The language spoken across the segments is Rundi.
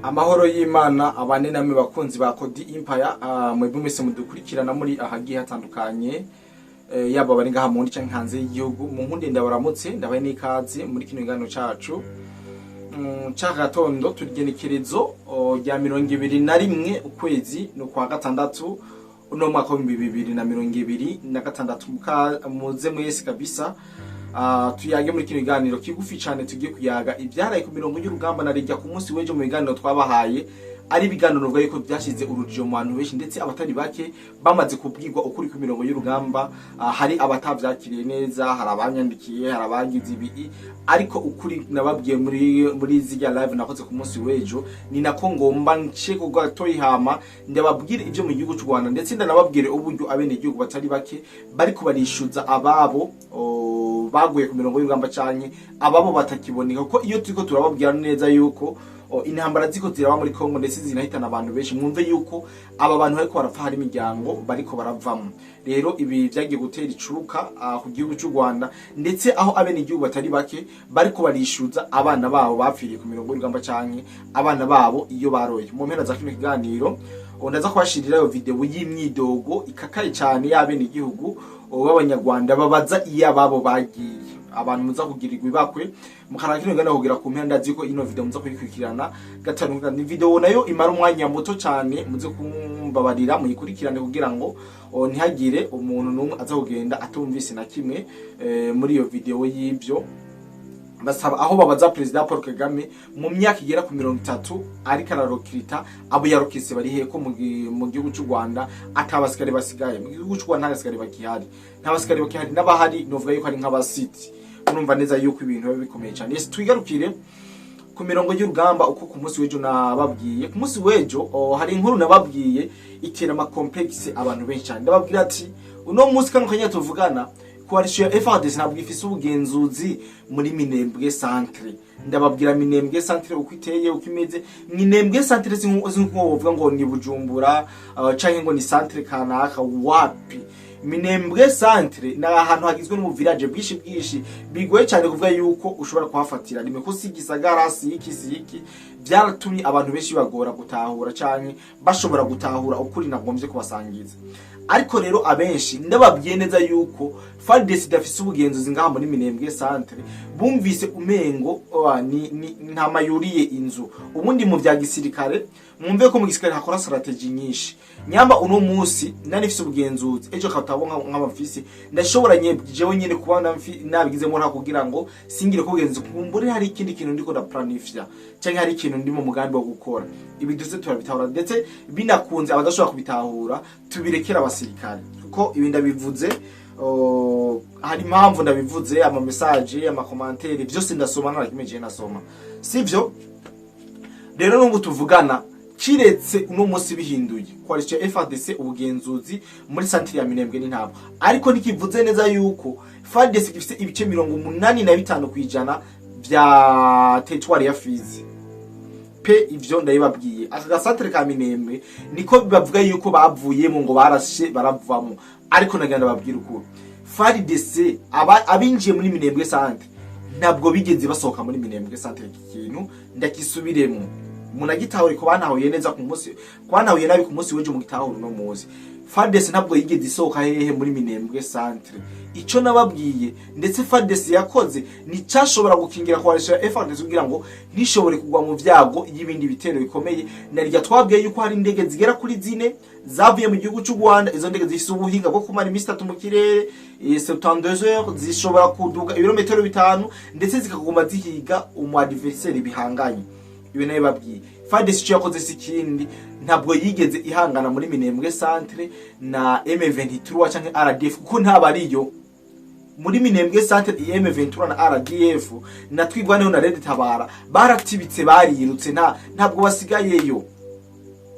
Amahoro y'Imana abane namwe, bakunzi ba Kodi Empire. Mwebwe mwese mudukurikirana muri ahagiye hatandukanye, yaba bari ngaha mu canke hanze y'igihugu, mu nkunde ndabaramutse, ndabaye n'ikaze muri kino kiganiro cacu ca gatondo. Turigenekerezo rya 21, ukwezi ni ukwa gatandatu, uno mwaka w'2026. Muze mwese kabisa tuyage muri kino kiganiro kigufi cyane. Tugiye kuyaga ibyaraye ku mirongo y'urugamba na rijya ku munsi w'ejo mu biganiro twabahaye, ari ibiganiro nuvuga yuko byashyize urujijo mu bantu benshi, ndetse abatari bake bamaze kubwirwa ukuri ku mirongo y'urugamba. Hari abatavyakiriye neza, hari abanyandikiye, hari abagize ibi, ariko ukuri nababwiye muri zirya live nakoze ku munsi w'ejo ni nako ngomba nce ku gatoyi, hama ndababwire ibyo mu gihugu cy'u Rwanda, ndetse ndanababwire uburyo abenegihugu batari bake bariko barishuza ababo baguye ku mirongo y'urugamba canke ababo batakiboneka. Kuko iyo turiko turababwira neza yuko intambara ziko ziraba muri Kongo, ndetse zinahitana abantu benshi, mwumve yuko aba bantu bariko barapfa hari imiryango bariko baravamo. Rero ibi vyagiye gutera icuka ku gihugu cy'u Rwanda, ndetse aho abenegihugu batari bake bariko barishuza abana babo bapfiriye ku mirongo y'urugamba canke abana babo iyo baroye. Mu mpera za kino kiganiro ndaza kubashirirayo video y'imyidogo ikakaye cyane y'abenegihugu b'Abanyarwanda babaza iyo ababo bagiye. Abantu muza kugirirwa ibakwe mukaraba kino kiganiro kugira ku mpera. Ndazi ko ino video muza kuyikurikirana gatanu. Ni video nayo imara umwanya muto cyane, muze kumbabarira muyikurikirane kugira ngo ntihagire umuntu n'umwe aza kugenda atumvise na kimwe muri iyo video y'ibyo basaba, aho babaza Perezida Paul Kagame mu myaka igera ku 30 ariko ararokirita, abo yarokise bari he, ko mu gihugu cy'u Rwanda atabasikare basigaye. Mu gihugu cy'u Rwanda nta basikare bakihari, nta basikare bakihari, n'abahari novuga yuko ari nk'abasiti. Urumva neza yuko ibintu biba bikomeye cyane. Yes, twigarukire ku mirongo y'urugamba uko ku munsi w'ejo nababwiye. Ku munsi w'ejo hari inkuru nababwiye itera ama complexe abantu benshi cyane. Ndababwira ati uno munsi, kano kanya tuvugana, coalition ya FARDC ntabwo ifise ubugenzuzi muri Minembwe centre. Ndababwira Minembwe centre uko iteye, uko imeze. Minembwe centre si nko wovuga ngo ni Bujumbura canke ngo ni centre kanaka, wapi. Minembwe centre ni ahantu hagizwe n'ubu village bwinshi bwinshi, bigoye cyane kuvuga yuko ushobora kuhafatira rimwe, ko si igisagara, si iki, si iki. Byaratumye abantu benshi bagora gutahura canke bashobora gutahura ukuri nagombye kubasangiza. Ariko rero abenshi ndababwiye neza yuko FARDC idafise ubugenzuzi ngaha muri Minembwe centre, bumvise umengo ni ntama yuriye inzu. Ubundi mu vya gisirikare, mwumve ko mu gisirikare hakora strategy nyinshi. Nyamba uno munsi nari mfise ubugenzuzi, ejo katabo nk'abamfise, ndashobora jewe nyene kuba nabigizemo nta kugira ngo singire ko ubugenzuzi, kumbure hari ikindi kintu ndiko ndaplanifya canke hari ikintu ndi mu mugambi wo gukora. Ibi duze turabitahura, ndetse binakunze abadashobora kubitahura tubirekera abasirikare, kuko ibi ndabivuze hari impamvu ndabivuze. Ama message, ama commentaire, byose ndasoma, nta kimwe je nasoma sivyo. Rero n'ubu tuvugana, kiretse uno munsi bihinduye, coalition ya FARDC ubugenzuzi muri centre ya Minembwe ni ntabwo, ariko ntikivuze neza yuko FARDC gifise ibice 85% vya territoire ya Fizi pe. Ivyo ndabibabwiye. Aka gasantere ka Minembwe niko bavuga yuko bavuyemo, ngo barashe baravamo, ariko nagira ndababwira ukuri: FARDC abinjiye muri Minembwe centre ntabwo bigeze basohoka muri Minembwe centre. Iki kintu ndakisubiremo munagitahure. Ko bantahuye neza ku munsi, ko bantahuye nabi ku munsi w'ejo, mu gitahura uno munsi. FARDC ntabwo yigeze isohoka hehe? Muri Minembwe centre. Ico nababwiye, ndetse FARDC yakoze, ni cyashobora gukingira coalition ya FARDC kugira ngo ntishobore kugwa mu vyago y'ibindi bitero bikomeye. Narirya twabwiye yuko hari indege zigera kuri zine zavuye mu gihugu cy'u Rwanda. Izo ndege zifise ubuhinga bwo kumara iminsi 3 mu kirere, 72 heures, zishobora kuduga ibirometero 5, ndetse zikaguma zihiga umu adversaire bihanganye. Ibi nayo babwiye. FARDC icyo yakoze si ikindi, ntabwo yigeze ihangana muri Minembwe centre na M23 canke RDF, kuko ntabariyo muri Minembwe centre. M23 na RDF na Twigwaneho na Red Tabara baratibitse, barirutse, ntabwo basigayeyo,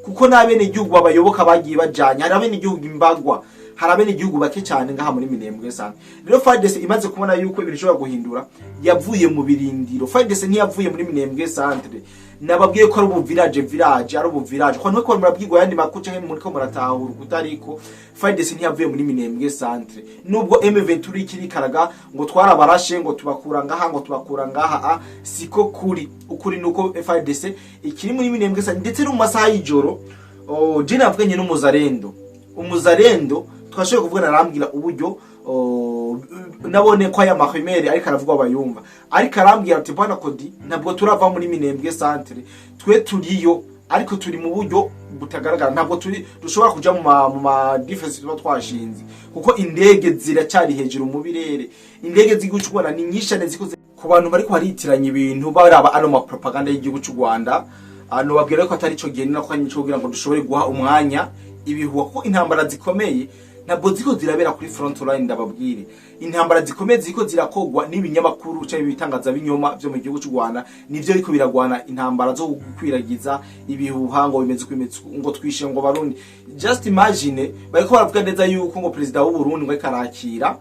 kuko n'abene igihugu babayoboka bagiye bajanye. Hari abene igihugu imbagwa, hari abene igihugu bagiye bajanye. Hari abene igihugu bake cyane ngaha muri Minembwe sana. Rero FARDC imaze kubona yuko ibintu bishobora guhindura, yavuye mu birindiro. FARDC ntiyavuye muri Minembwe centre. Nababwiye ko ari ubu village village, ari ubu village ko nuko murabwirwa yandi makuru canke muriko muratahura kutariko. FARDC ntiyavuye muri Minembwe centre, nubwo M23 ikiri karaga ngo twarabarashe, ngo tubakura ngaha, ngo tubakura ngaha. A siko kuri. Ukuri nuko FARDC ikiri muri Minembwe centre, ndetse no mu masaha y'ijoro. Oh, je navuganye n'umuzarendo, umuzarendo twashoboye kuvugana, arambwira uburyo, oh, nabone ko aya mahemere ariko aravugwa bayumva, ariko arambwira ati: "Bwana Kodi, ntabwo turava muri Minembwe centre, twe turiyo ariko turi mu buryo butagaragara. Ntabwo turi dushobora kuja mu ma défense tuba twashinze, kuko indege ziracyari hejuru mu birere." Indege z'igihugu cy'u Rwanda ni nyinshi cyane zikoze ku bantu bariko baritiranya ibintu, baraba ano ma propaganda y'igihugu cy'u Rwanda. Ano babwira ko atari ico gihe, ni nako nico kugira ngo dushobore guha umwanya ibihuha, kuko intambara zikomeye ntabwo ziko zirabera kuri front line. Ndababwire, intambara zikomeye ziko zirakogwa n'ibinyamakuru cyangwa ibitangaza binyoma byo mu gihugu cy'u Rwanda, nivyo biko biragwana intambara zo gukwiragiza ibihuha ngo bimeze uko, bimeze uko, ngo twishe ngo Barundi. Just imagine, bariko baravuga neza yuko ngo perezida w'u Burundi ngo ariko arakira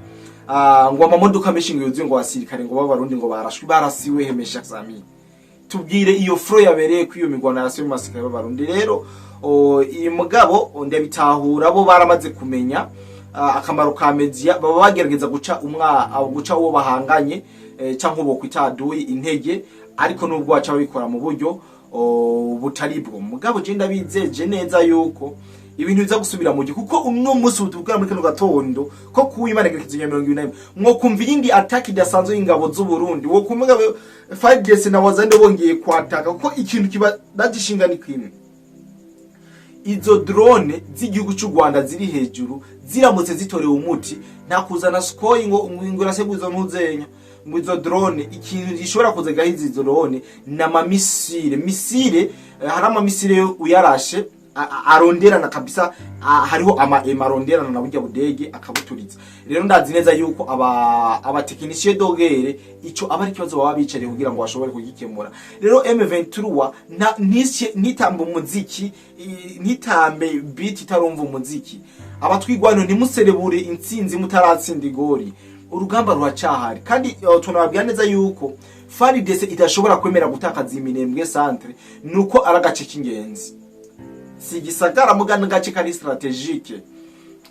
ngo amamodoka menshi ngo yuzuye ngo abasirikare ngo b'Abarundi ngo barashwe. Barasiwe hemesha sami? Tubwire iyo front yabereye ko iyo mirwano yarasiwe mu basirikare b'Abarundi. Rero iyi mugabo ndabitahura, bo baramaze kumenya akamaro ka media, baba bagerageza guca umwa guca uwo bahanganye canke uwo kwita aduyi intege, ariko nubwo baca babikora mu buryo butari bwo. Mugabo je ndabizeje neza yuko ibintu biza gusubira mu gihe, kuko uno munsi tubwira muri kano gatondo ko kuwimana igerekezo ya 21 mwo kumva iyindi attaque idasanzwe y'ingabo z'u Burundi, wo kumva FARDC na Wazalendo bongeye kwataka, kuko ikintu kiba dagishinga ni kimwe: izo drone z'igihugu cy'u Rwanda ziri hejuru ziramutse zitorewe umuti, nta kuzana Sukhoi ngo iraseguza ntuzenya ngo izo drone. Ikintu gishobora kuza gahiza izo drone ni amamisile. Missile, hari amamisile yo uyarashe aronderana kabisa, hariho ama ema aronderana na burya budege akabuturitsa. Rero ndazi neza yuko aba abatechnicien de guerre ico aba ari ikibazo baba bicariye kugira ngo bashobore kugikemura. Rero M23 ntitambe umuziki, ntitambe beat itarumva umuziki. Abatwigwano, ntimuserebure intsinzi mutaratsinda igori. Urugamba ruracahari, kandi tunababwira neza yuko FARDC idashobora kwemera gutakaza Iminembwe centre, nuko ari agace k'ingenzi, si igisagara mugana, agace kari stratégique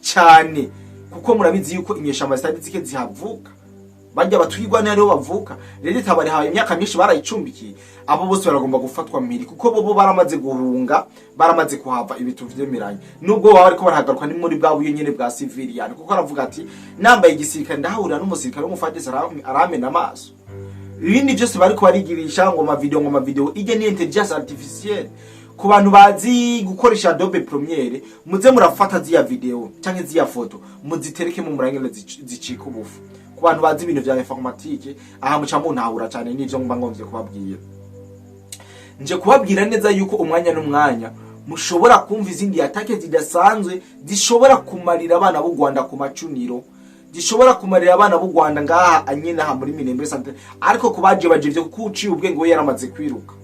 cyane, kuko murabizi yuko inyeshamba zitari zike zihavuka, bajya batwigwa niho bavuka. Rero itabarihaye imyaka myinshi, barayicumbikiye. Abo bose baragomba gufatwa mpiri, kuko bo baramaze guhunga, baramaze kuhava. Ibitu vyemeranye nubwo baba bariko barahagaruka ni muri bwa buyo nyene bwa civilian, kuko aravuga ati: "Nambaye igisirikare ndahahurira n'umusirikare w'umufadesi aramena amaso." Ibindi byose bariko barigirisha ngo ma video, ngo ma video ijye ni intelligence artificielle. Ku bantu bazi gukoresha Adobe Premiere, muze murafata ziya video canke ziya foto muziterekemo murangene zicika ubufu. Ku bantu bazi ibintu vya informatique, aha muca muntahura cane n'ivyo mba ngomvye kubabwira. Nje kubabwira neza yuko umwanya n'umwanya mushobora kumva izindi attaque zidasanzwe zishobora kumarira abana b'u Rwanda ku macuniro, zishobora kumarira abana b'u Rwanda ngaha anyene aha muri Minembwe centre. Ariko kubaje bajivye, kuko uciye ubwenge we yaramaze kwiruka.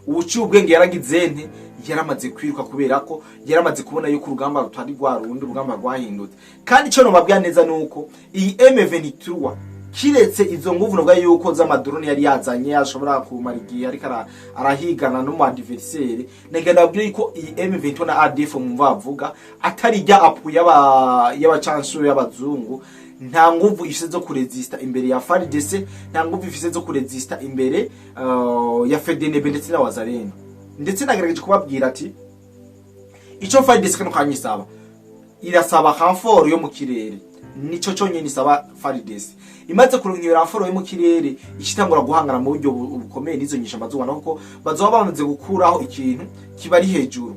Uciye ubwenge yaragize nte? Yaramaze kwiruka, kubera ko yaramaze kubona yuko urugamba rutari rwa rundi, urugamba rwahindutse. Kandi ico nobabwira neza nuko iyi M23, kiretse izo nguvu novuga yuko z'amadrone yari yazanye ashobora kumara igihe ariko arahigana n'umu adversaire, nagenda babwira yuko iyi M23 na ADF mu bavuga atari rya appui y'abacansuro y'abazungu, nta nguvu ifise zo kuresista imbere ya FARDC, nta nguvu ifise zo kuresista imbere ya FDNB ndetse na Wazalendo. Ndetse nagerageje kubabwira ati ico FARDC kano kanya isaba, irasaba renfort yo mu kirere. Nico cyonyine isaba. FARDC imaze kuronka iyo renfort yo mu kirere, ishitangura guhangana mu buryo bukomeye n'izo nyishamba z'u Rwanda, kuko bazoba bamaze gukuraho ikintu kibari hejuru.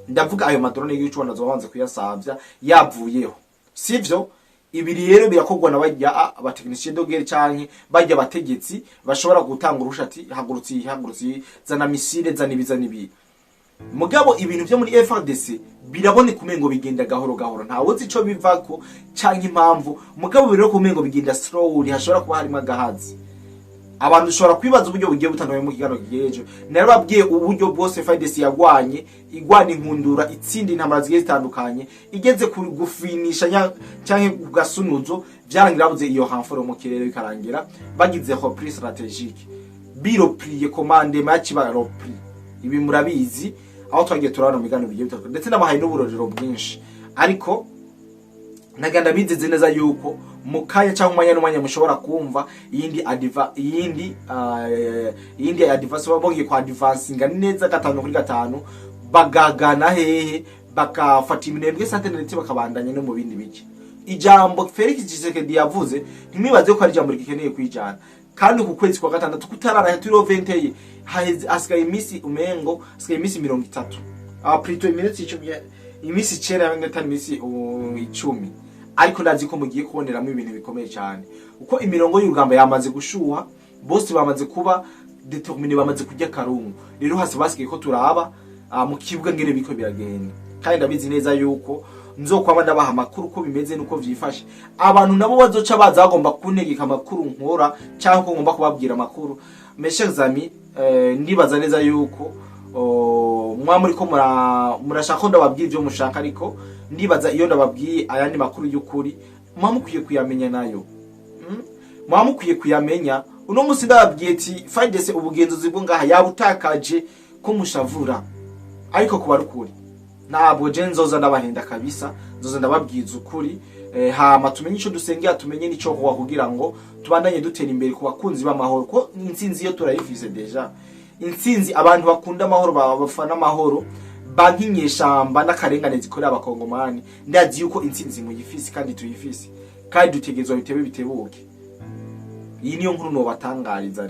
Ndavuga ayo madrone y'igihugu cy'u Rwanda, bazoba bamaze kuyasavya yavuyeho, sivyo? Ibi rero birakorwa na bajya abatechnicien de guerre canke bajya abategetsi bashobora gutanga urusha ati: "Hagurutse iyi, hagurutse iyi, zana missile, zana ibi, zana ibi." Mugabo ibintu vyo muri FARDC biraboneka umengo bigenda gahoro gahoro, ntawe uzi ico bivako canke impamvu. Mugabo rero kumengo bigenda slowly, hashobora kuba harimo agahazi. Abantu ushobora kwibaza uburyo bugiye butandukanye. Mu kiganiro kigejo narababwiye uburyo bwose FARDC yagwanye, igwana inkundura, itsinda intambara zigiye zitandukanye, igeze ku gufinisha canke ku gasunuzo, vyarangira babuze iyo renfort mu kirere, bikarangira bagize repli stratégique, biropliye commande match ba repli. Ibi murabizi, aho twagiye turabona mu biganiro bigiye bitandukanye, ndetse n'abahaye n'uburorero bwinshi. Ariko naganda bizeze neza yuko mu kanya cyangwa umwanya n'umwanya mushobora kumva iyindi adiva iyindi advance, bongeye kwa advancinga neza 5 kuri 5, bagagana hehe, bakafata Iminembwe centre, ndetse bakabandanya no mu bindi bice. Ijambo Felix Tshisekedi yavuze, ntimwibaze ko ari ijambo rigikeneye kwijana. Kandi ku kwezi kwa gatandatu kutarara, turiho 21, haheze, hasigaye iminsi, umengo hasigaye iminsi 30, plutôt iminsi 10, iminsi 9 n'itanu, iminsi 10. Ariko ndazi ko mugiye kuboneramo ibintu bikomeye cyane, uko imirongo y'urugamba yamaze gushuha, bose bamaze kuba déterminés, bamaze kurya karungu. Rero hasi basigaye ko turaba mu kibuga ngene biko biragenda. Kandi ndabizi neza yuko nzokwama ndabaha amakuru uko bimeze nuko vyifashe. Abantu nabo bazoca baza bagomba kuntegeka amakuru nkora cyangwa ko ngomba kubabwira amakuru, mes chers amis, ndibaza neza yuko mwa muri ko murashaka ko ndababwira ibyo mushaka. Ariko ndibaza iyo ndababwiye ayandi makuru y'ukuri, muba mukwiye kuyamenya nayo. Muba mukwiye kuyamenya. Uno munsi ndababwiye ati FARDC ubugenzuzi bwo ngaha yabutakaje, ko mushavura, ariko kuba ari ukuri. Ntabwo je nzoza ndabahenda kabisa, nzoza ndababwiza ukuri. Hama tumenye ico dusengera, tumenye n'ico kuba kugira ngo tubandanye dutera imbere ku bakunzi b'amahoro, ko intsinzi yo turayifise déjà. Intsinzi, abantu bakunda amahoro, bafana amahoro, banki inyeshamba n'akarengane zikorera abakongomani, ndazi yuko intsinzi muyifise kandi tuyifise, kandi dutegerezwa bitebe bitebuke. Iyi niyo nkuru nobatangariza.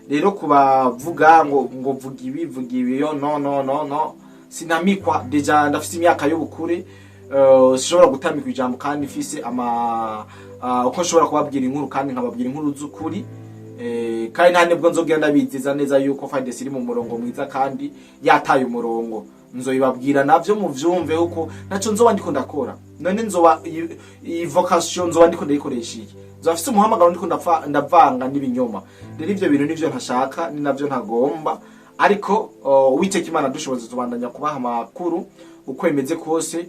Rero kubavuga ngo vuga ibi, vuga ibi, yo no no no no, sinamikwa. Déjà ndafise imyaka y'ubukure, sinshobora gutamikwa ijambo, kandi mfise ama uko nshobora kubabwira inkuru, kandi nkababwira inkuru z'ukuri. Kandi nta nibwo nzogenda ndabizeza neza yuko FARDC iri mu murongo mwiza kandi yataye umurongo. Nzoyibabwira navyo muvyumve, uko naco nzoba ndiko ndakora. None nzoba iyi vocation nzoba ndiko ndayikoresha iki? Nzoba mfise umuhamagaro ndiko ndavanga n'ibinyoma. Rero ivyo bintu nivyo ntashaka, ni navyo ntagomba. Ariko Uwiteka Imana dushoboze, tubandanya kubaha amakuru uko bimeze kose,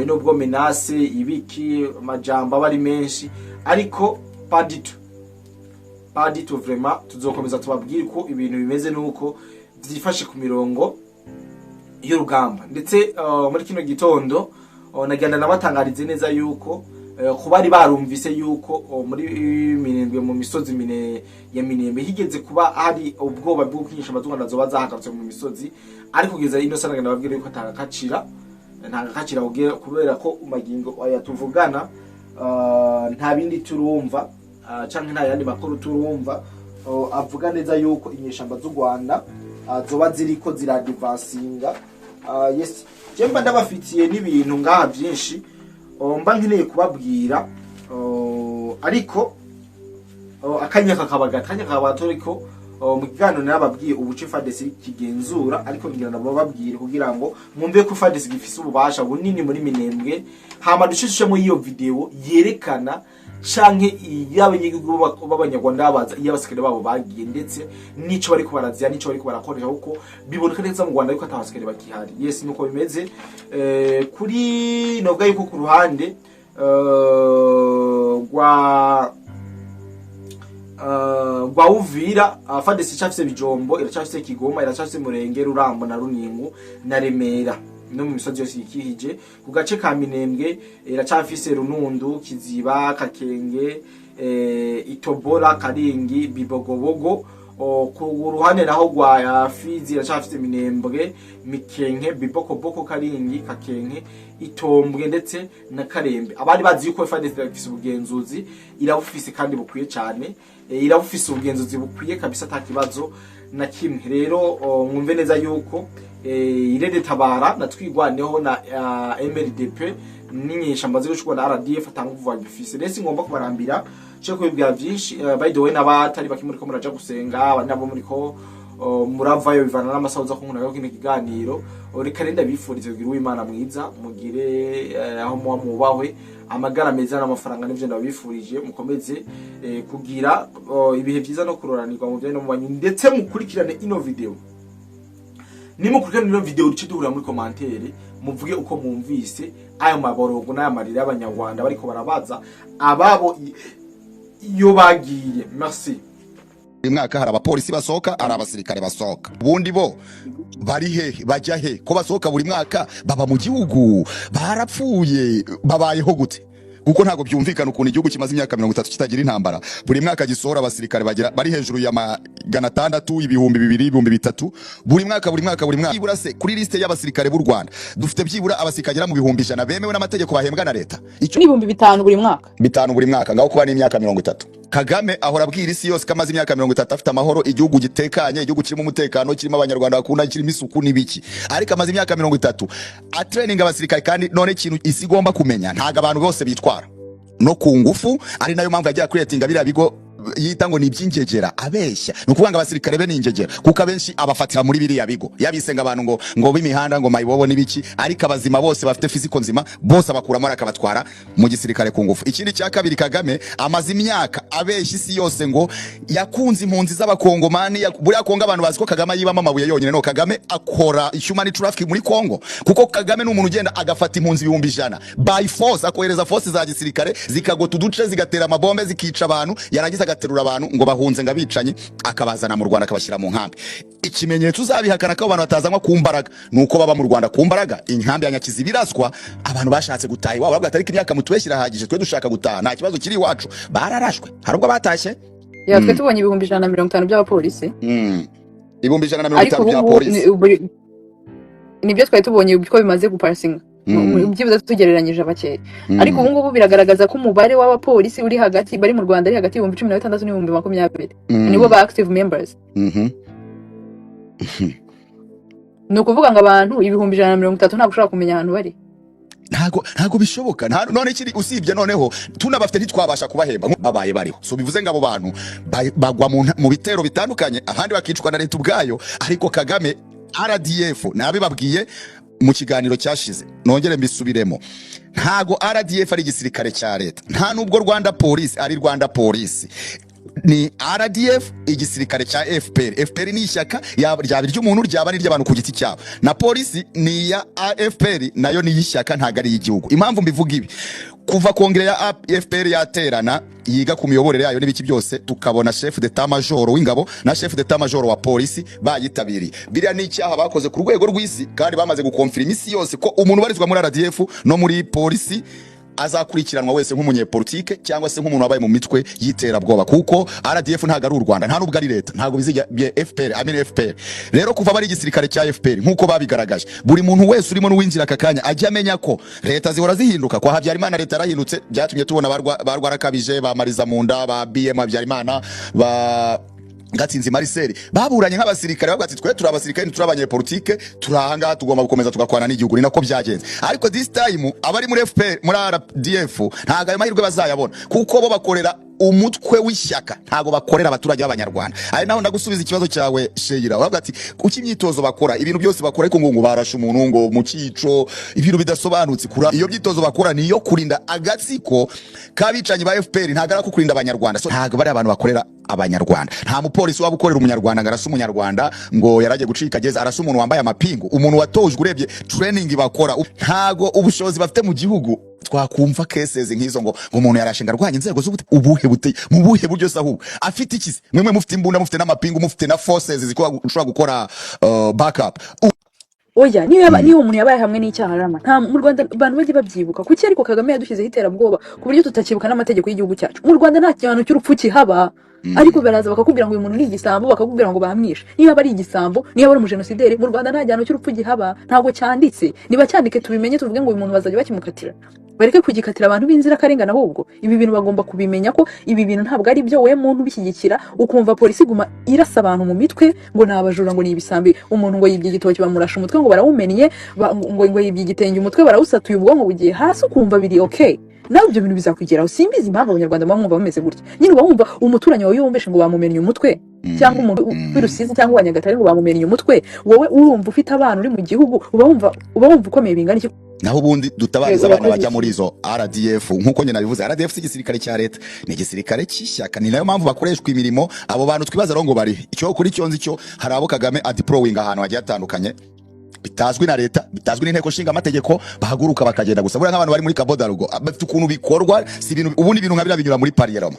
nubwo menace ibiki amajambo aba ari menshi, ariko pas du tout, pas du tout. Vraiment tuzokomeza tubabwire uko ibintu bimeze nuko vyifashe ku mirongo y'urugamba. Ndetse muri kino gitondo nagenda nabatangarize neza yuko ku bari barumvise yuko muri Minembwe, mu misozi mine ya Minembwe, higeze kuba hari ubwoba bwo kwinyisha amazungu zoba zahagarutse mu misozi, ariko kugeza ino sana nagenda babwira yuko atagakacira, ntagakacira, kubera ko magingo aya tuvugana nta bindi turumva, canke nta yandi makuru turumva avuga neza yuko inyeshamba z'u Rwanda zoba ziriko ziradivansinga. Yes, je mba ndabafitiye n'ibintu ngaha byinshi mba nkeneye kubabwira, ariko akanya kakaba gato, akanya kakaba gato. Ariko mu kiganiro narababwiye ubuce FARDC kigenzura, ariko ngira ndabababwire kugira ngo mwumve ko FARDC gifise ububasha bunini muri Minembwe. Hama dushishemo iyo video yerekana canke y'abanyagihugu b'abanyarwanda babaza iyo abasirikare babo bagiye, ndetse n'ico bariko barazira, n'ico bariko barakoresha, kuko biboneka neza mu Rwanda yuko ata basirikare bakihari. Yes, nuko bimeze. Kuri novuga yuko ku ruhande rwa Uvira, FARDC icafise Bijombo, iracafise Kigoma, iracafise Murenge, Rurambo na Runingu na Remera, no mu misozi yose ikihije. Ku gace ka Minembwe iracafise Runundu, Kiziba, Kakenge, Itobora, Karingi, Bibogobogo. Ku ruhande naho rwa Fizi iracafise Minembwe, Mikenke, Bibokoboko, Karingi, Kakenke, Itombwe ndetse na Karembe. Abari bazi yuko FARDC ifise ubugenzuzi, irabufise kandi bukwiye cyane. Irabufise ubugenzuzi bukwiye kabisa, ata kibazo na kimwe. Rero mwumve neza yuko Irede Tabara na Twigwaneho na MRDP n'inyeshamba ziri na RDF atanga uvuga gifise. Rero singomba kubarambira cyo kubibwira byinshi. By the way, n'abatari bake muriko muraja gusenga, abandi nabo muriko Muravayo bivana n'amasaha uza kunkunda kino kiganiro. Reka rero ndabifurize kugira uwimana mwiza, mugire aho muba mubahwe, amagara meza n'amafaranga, nivyo ndabifurije. Mukomeze kugira ibihe vyiza no kuroranirwa mu byanyu no mu banyu, ndetse mukurikirane ino video. Nimukurikirane ino video, duce duhurira muri commentaire, muvuge uko mwumvise ayo maborogo n'aya marira y'Abanyarwanda bariko barabaza ababo iyo bagiye. Merci. Buri mwaka hari abapolisi basohoka, hari abasirikare basohoka. Ubundi bo bari hehe? Bajya he ko basohoka buri mwaka? Baba mu gihugu? Barapfuye? Babayeho gute? Kuko ntabwo byumvikana ukuntu igihugu kimaze imyaka 30 kitagira intambara, buri mwaka gisohora abasirikare bagera bari hejuru ya 600, 2000, 3000, buri mwaka, buri mwaka, buri mwaka. Byibura se kuri liste y'abasirikare b'u Rwanda dufite byibura abasirikare bagera mu 100,000 bemewe n'amategeko, bahembwa na leta? Icyo N'5000 buri mwaka. 5 buri mwaka. Ngaho kuba n'imyaka 30, Kagame ahora abwira isi yose ko amaze imyaka 30 afite amahoro, igihugu gitekanye, igihugu kirimo umutekano, kirimo Abanyarwanda bakunda, kirimo isuku n'ibiki, ariko amaze imyaka 30 atraininga abasirikare. Kandi none ikintu isi igomba kumenya, ntabwo abantu bose bitwara no ku ngufu, ari nayo mpamvu yagiye creatinga biriya bigo yita ngo ni iby'ingegera, abeshya. Ni ukuvuga ngo abasirikare be ni ingegera, kuko abenshi abafatira muri biriya bigo. Yabise ngo abantu ngo b'imihanda, ngo mayibobo n'ibiki, ariko abazima bose bafite physique nzima bose abakuramo, akabatwara mu gisirikare ku ngufu. Ikindi cya kabiri, Kagame amaze imyaka abeshya isi yose ngo yakunze impunzi z'Abakongomani. Buriya Kongo abantu bazi ko Kagame yibamo amabuye yonyine. No Kagame akora human traffic muri Kongo, kuko Kagame ni umuntu ugenda agafata impunzi 100,000 by force, akohereza force za gisirikare zikagota uduce, zigatera amabombe, zikica abantu, yarangiza agaterura abantu ngo bahunze, ngo abicanyi, akabazana mu Rwanda, akabashyira mu nkambi. Ikimenyetso uzabihakana ko abantu batazanwa ku mbaraga ni uko baba mu Rwanda ku mbaraga. Inkambi ya Nyakizi biraswa, abantu bashatse gutaha iwabo bavuga ati: "Ariko imyaka mutubeshyira irahagije, twe dushaka gutaha, nta kibazo kiri iwacu." Bararashwe, hari ubwo batashye. Ya, twe tubonye 150,000 by'abapolisi. 150,000 Ariko bya ubu ngubu polisi. Nibyo twari tubonye uko bimaze gupasinga, byibuze tugereranyije abakeya, ariko ubu ngubu biragaragaza ko umubare w'abapolisi uri hagati bari mu Rwanda ari hagati y'16,000 n'ibihumbi 20,000, nibo ba active members. Ni ukuvuga ngo abantu 130,000 ntabwo ushobora kumenya ahantu bari. Ntago bishoboka. None kiri usibye noneho tunabafite, ntitwabasha kubahemba babaye bariho. So bivuze ngo abo bantu bagwa mu bitero bitandukanye, ahandi bakicwa na leta ubwayo. Ariko Kagame, RDF, nabibabwiye mu kiganiro cyashize, nongere mbisubiremo: ntago RDF ari igisirikare cya leta, nta nubwo Rwanda Police ari Rwanda Police. Ni RDF igisirikare cya FPR. FPR ni ishyaka, ryaba iry'umuntu, ryaba n'iry'abantu ku giti cyabo. Na polisi ni iya FPR, nayo ni iy'ishyaka, ntabwo ari iy'igihugu. Impamvu mbivuga ibi, kuva kongere ya FPR yaterana yiga ku miyoborere yayo n'ibiki byose, tukabona chef d'état major w'ingabo na chef d'état major wa polisi bayitabiriye, biriya ni icyaha bakoze ku rwego rw'isi, kandi bamaze gukonfirima isi yose ko umuntu ubarizwa muri RDF no muri polisi azakurikiranwa wese nk'umunyepolitike cyangwa se nk'umuntu wabaye mu mitwe y'iterabwoba, kuko RDF ntabwo ari u Rwanda, nta nubwo ari leta, ntabwo bizijya FPR, I mean FPR. Rero kuva bari igisirikare cya FPR nk'uko babigaragaje, buri muntu wese urimo n'uwinjira aka kanya ajya amenya ko leta zihora zihinduka. Kwa Habyarimana leta yarahindutse, byatumye tubona ba Rwarakabije, ba Marizamunda, ba BM Habyarimana, ba Gatsinzi Marcel baburanye nk'abasirikare, bavuga ati: "Twe turi abasirikare, ntituri abanyepolitike, turi ahangaha, tugomba gukomeza tugakwana n'igihugu." Ni nako byagenze. Ariko this time abari muri FPR, muri RDF, ntabwo ayo mahirwe bazayabona, kuko bo bakorera umutwe w'ishyaka, ntabwo bakorera abaturage b'Abanyarwanda. Ari naho ndagusubiza ikibazo cyawe, Sheila. Uravuga ati: "Kuki imyitozo bakora, ibintu byose bakora, ariko ngo barashe umuntu ngo mu cyico?" Ibintu bidasobanutse. Kura iyo myitozo bakora ni iyo kurinda agatsiko k'abicanyi ba FPR, ntabwo ari ako kurinda Abanyarwanda. So, ntabwo bari abantu bakorera Abanyarwanda. Nta mupolisi waba ukorera Umunyarwanda ngo arase Umunyarwanda ngo yaragiye gucika ageze arase umuntu wambaye amapingu, umuntu watojwe. Urebye training bakora, ntago ubushobozi bafite mu gihugu twakumva cases nk'izo ngo umuntu yarashe ngo arwanye inzego z'ubute ubuhe bute, mu buhe buryo se? Ahubwo afite iki se? Mwemwe mufite imbunda, mufite n'amapingu, mufite na forces zishobora gukora backup. Oya, niyo umuntu yabaye hamwe n'icyaha, rama nta mu Rwanda abantu bajye babyibuka. Kuki ariko Kagame yadushyizeho iterabwoba ku buryo tutakibuka n'amategeko y'igihugu cyacu? Mu Rwanda nta gihano cy'urupfu kihaba, ariko baraza bakakubwira ngo uyu muntu ni igisambo, bakakubwira ngo bamwishe. Niba ari igisambo, niba ari umujenosideri, mu Rwanda nta gihano cy'urupfu gihaba, ntabwo cyanditse. Niba cyandike tubimenye, tuvuge ngo uyu muntu bazajya bakimukatira, bareke kugikatira abantu b'inzirakarengane. Ahubwo ibi bintu bagomba kubimenya ko ibi bintu ntabwo ari byo. We muntu ubishyigikira, ukumva polisi iguma irasa abantu mu mitwe ngo ni abajura, ngo ni ibisambi, umuntu ngo yibye igitoki bamurasha umutwe ngo barawumennye, ngo yibye igitenge umutwe barawusatuye, ubwonko bugiye hasi, ukumva biri okay. Nawe ibyo bintu bizakugeraho. Simbizi impamvu Abanyarwanda muba mwumva bameze gutya nyine. Uba wumva umuturanyi wawe yumvishe ngo bamumennye umutwe, cyangwa umuntu w'i Rusizi cyangwa uwa Nyagatare ngo bamumennye umutwe, wowe urumva ufite abana, uri mu gihugu, uba wumva ukomeye bingana iki? Naho ubundi dutabariza Yego, abantu urakoze. bajya muri izo RDF. Nk'uko nyine nabivuze, RDF si igisirikare cya leta, ni igisirikare cy'ishyaka. Ni nayo mpamvu bakoreshwa imirimo. Abo bantu twibaza rero ngo bari icyo kuri cyo, nzi cyo hari abo Kagame adeployinga ahantu hagiye hatandukanye bitazwi na leta, bitazwi n'inteko nshinga amategeko, bahaguruka bakagenda gusa. Buriya nk'abantu bari muri Cabo Delgado bafite ukuntu bikorwa. Si ibintu, ubundi ibintu nka biriya binyura muri parliament.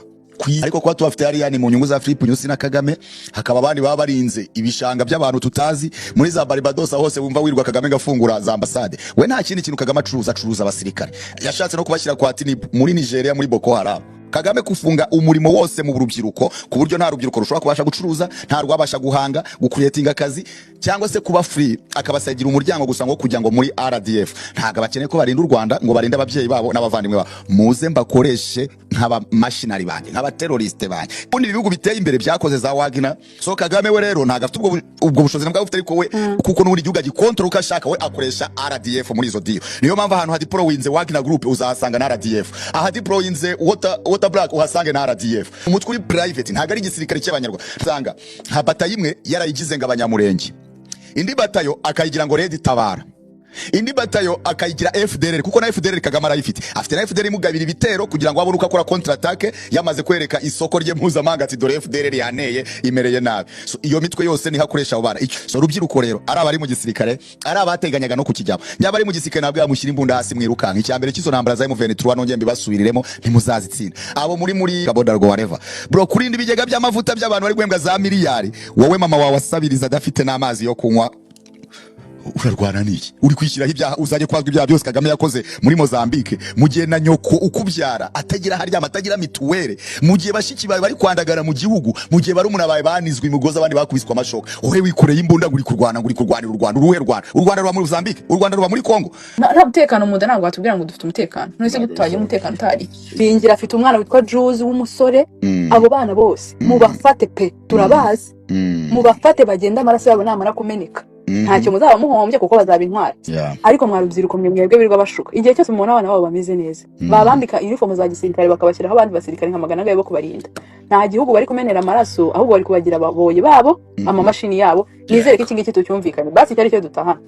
Ariko kuba tubafite hariya ni mu nyungu za Philip Nyusi na Kagame. Hakaba abandi baba barinze ibishanga by'abantu tutazi muri za Barbados hose. Wumva wirwa Kagame gafungura za ambasade. We nta kindi kintu Kagame acuruza, acuruza abasirikare. Yashatse no kubashyira kwa Tinubu muri Nigeria, muri Boko Haram. Kagame kufunga umurimo wose mu rubyiruko, ku buryo nta rubyiruko rushobora kubasha gucuruza, nta rwabasha guhanga, gucreatinga akazi cyangwa se kuba free. Akabasagira umuryango gusa ngo kujya ngo muri RDF. Ntabwo bakeneye ko barinda u Rwanda, ngo barinde ababyeyi babo n'abavandimwe babo. Muze mbakoreshe nk'abamashinari banjye, nk'abaterroriste banjye. Ubundi ibihugu biteye imbere byakoze za Wagner. So Kagame we rero ntabwo afite ubwo bushobozi nabwo afite, ariko we kuko n'ubundi igihugu agikontorora uko ashaka, we akoresha RDF muri izo deal. Niyo mpamvu ahantu hadeployinze Wagner Group uzahasanga na RDF, ahadeployinze Water Black uhasange na RDF. Umutwe uri private, ntabwo ari igisirikare cy'Abanyarwanda. Usanga nka batayo imwe yarayigize ngo Abanyamurenge, indi batayo akayigira ngo Red Tabara, indi batayo akayigira FDLR, kuko na FDLR Kagame arayifite. Afite na FDLR imugabira ibitero kugira ngo abone uko akora contre attaque, yamaze kwereka isoko rye mpuzamahanga ati: "Dore FDLR yaneye, imereye nabi." So, iyo mitwe yose niho akoresha abo bana. So rubyiruko rero, ari abari mu gisirikare, ari abateganyaga no kukijyamo, nyaba ari mu gisirikare, nabwo yamushyira imbunda hasi mwirukanka. Icya mbere cy'izo ntambara za M23, nongeye mbibasubiriremo, ntimuzazitsinda. Abo muri Cabo Delgado, whatever, bro, kurinda ibigega by'amavuta by'abantu bari guhembwa za miliyari, wowe mama wawe asabiriza adafite n'amazi yo kunywa, urarwana n'iki? Uri kwishyiraho ibyaha, uzajya kubazwa ibyaha byose Kagame yakoze muri Mozambique, mu gihe na nyoko ukubyara atagira haryama, atagira mituwere, mu gihe bashiki bawe bari kwandagara mu gihugu, mu gihe barumuna bawe banizwe imigozi, abandi bakubiswe amashoka. Wowe wikoreye imbunda ngo uri kurwana, ngo uri kurwanira u Rwanda. Uruhe Rwanda? U Rwanda ruba muri Mozambique? U Rwanda ruba muri Congo? Nta mutekano mu nda. Ntabwo watubwira ngo dufite umutekano. None se gute twagira umutekano utari Bingira afite umwana witwa Juzi w'umusore. Abo bana bose mubafate pe, turabazi. Mubafate bagende, amaraso yabo namara kumeneka ntacyo muzaba muhombye kuko bazaba intwari. Ariko mwa rubyiruko mwe, mwebwe birirwa bashuka, igihe cyose mubona abana babo bameze neza, babambika uniform za gisirikare, bakabashyiraho abandi basirikare nka 400 bo kubarinda, nta gihugu bari kumenera amaraso, ahubwo bari kubagira ababoyi babo, amamashini yabo. Nizere ko iki ngiki tucyumvikane basi, icyo ari cyo dutahana.